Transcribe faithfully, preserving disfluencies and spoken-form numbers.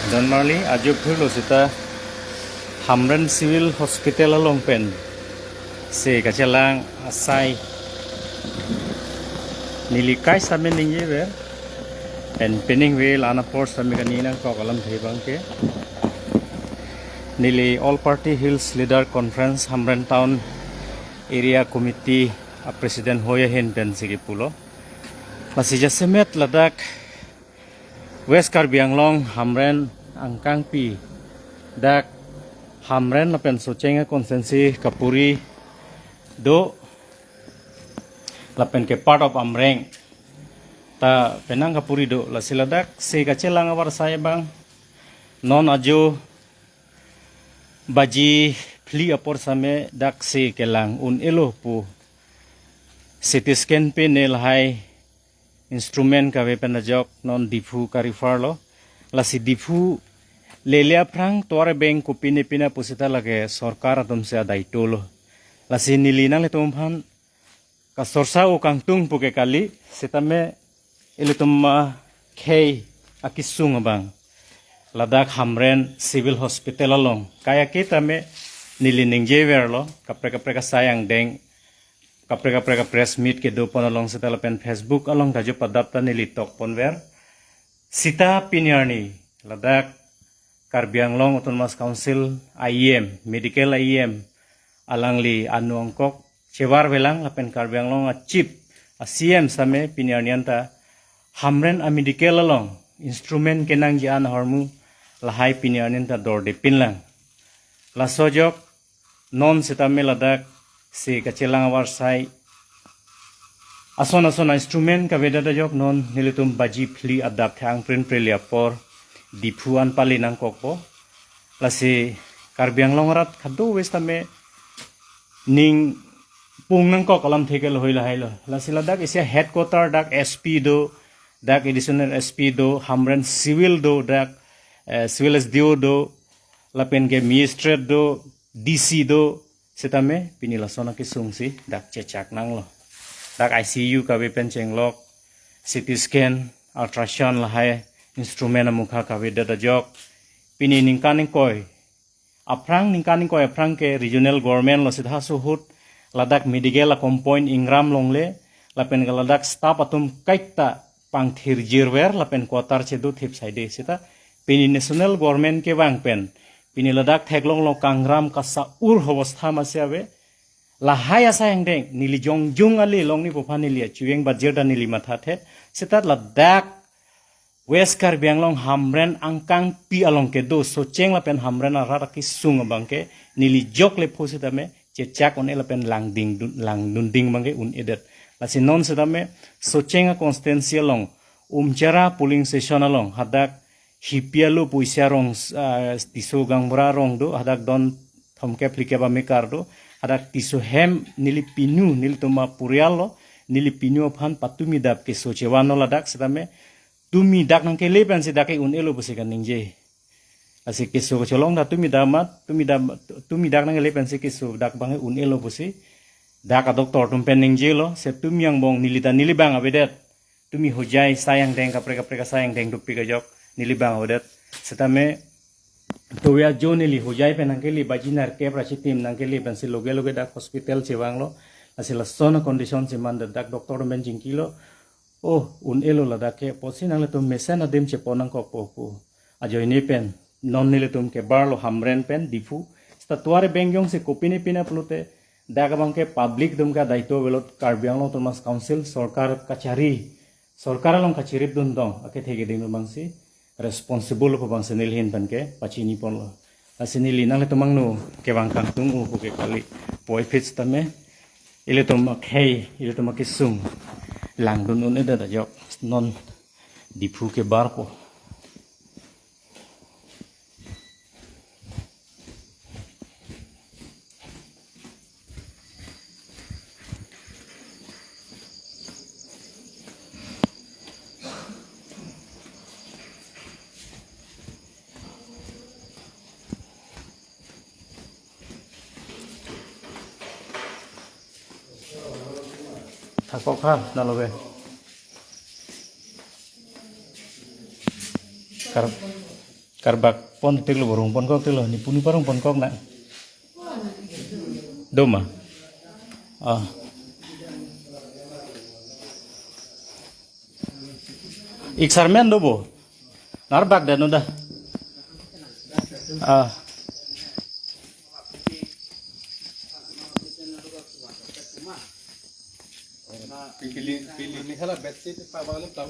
Don Marli, ajo phirlo seta Hamren Civil Hospital along pen se kachelang asai neli kai sitame ningjever, pen peningve la-an apor sitame kani nangkok alamthe abangke. Neli All Party Hills Leader Conference Hamren Town Area Committee a President hoi ahin pensi kipulo. Lasi jasemet ladak West Karbi Anglong Hamren angkangpi, dak Hamren lapen Socheng a constituency kapuri do, lapen ke part of Amreng ta penang kapuri do, lasi ladak se kachelang avarsai abang non ajo baji phli apor sitame dak se kelang un-elo pu C T scan pen lahai instrument kave pen ajok non Diphu ka-refer lo. Lasi Diphu lele aphrang tovar beng kopine pine pu seta lake sorkar atum si adaito lo. Lasi neli nanglitum aphan kasorsa o kangtung pu ke kali, sitame ilitum akhei akisung abang ladak Hamren Civil Hospital along kai ake tame neli ningjeverlo, kaprek kaprek asai angdeng, kaprek kaprek a press meet kedo pon along seta lapen Facebook along ta jo padap ta neli tok ponver. Seta pini arni ladak Karbi Anglong Autonomous Council a E M, medical a E M, alangli anu angkok chevarvelang lapen Karbi Anglong a chief a C M sitame pini arni anta Hamren a medical along instrument kenangji an ahormu lahai pini arni anta dordepinlang. Laso ajok non sitame ladak se kachelang avarsai ason ason a instrument kavedet ajok non nelitum baji phli adap thang prin preli apor Diphu an pali nangkokpo. Lasi Karbi Anglong arat kadokave sitame ning pung nangkok alamthe ke lahei lahai lo. Lasi ladak isi headquarter dak S P do, dak additional S P do, Hamren Civil do, dak eh, Civil S D O do, lapen ke magistrate do, D C do, sitame pini lason akisung si dak chechak nanglo. Dak I C U kave pen chenglok, C T scan, ultrasound lahai instrument amukha kavedet ajok. Pini ningkan ingkoi aphrang, ningkan ingkoi aphrang ke regional government lo seta suhut ladak medical a compound ingram longle, lapen ke ladak staff atum kaita pangthirjirver lapen quarter chedothip saide seta pini national government kevang pen pini ladak theklonglo kangram kasa-ur hobostha masi ave. Lahai asai angdeng neli jongjung ali longni pu aphan neli achueng bajir ta neli mathathe. Seta ladak West Karbi Anglong Hamren angkangpi along kedo Socheng lapen Hamren arat akisung abangke neli jokle phu sitame chechak un-e lapen langding dun, langdunding abangke un-edet. Lasi non sitame Socheng a constituency along Umchara polling station along hadak hipi alo puisi arong, ah, Tisso gaonbura arong do, hadak don thomkep phlikep amekar do, hadak Tisso hem neli pinu, nelitum apurial lo, neli pinu aphan patumi dap keso chevanlo ladak sitame tumi dak nangkele pensi dak ke un-elo pusi kaningje. Lasi keso kacholong dak tumi dak mat, tumi dak, tumi dak nangkele pensi keso dak abang un-elo pusi dak a doctor atum pen ningjelo, se tumi angbong neli ta neli abang avedet. Tumi hojai asai angdeng kaprek kaprek asai angdeng dopik ajok neli abang avedet. Sitame toya jo neli hojai pen nangkele baji nerkep ra chitim nangkele pensi loge loge dak hospital chevanglo. Lasi lason a condition si man dak doctor atum pen chingkilo. Oh, un-elo ladak ke, apotsi nanglitum mesen adim chepon nangkokpo pu. Ajoine pen non nelitum kebarlo Hamren pen Diphu. Seta tovar beng jongsi kopine pine pulote dak abangke public atum ke adaito avelo, Karbi Anglong Autonomous Council sorkar kachari, sorkar along kachirip dun dong akethe keding abangsi responsible pu abangsi neli ahin pen ke pachini ponlo. Lasi neli nanglitum angno kevang kangtung u pu ke kali, puvoiphit sitame ilitum akhei, ilitum akisung langdun un-edet ajok non Diphu kebarpo. Thakok ha, nalo be. Kar-, Karbak pon tiklo, borong pon kok tiklo, nipu nipa rong pon kok na. Doma. Ah. Ik sarmen do bo. Narbak da no da. Ah. Pili, pili ni hala bedsheet pa bang ni tau.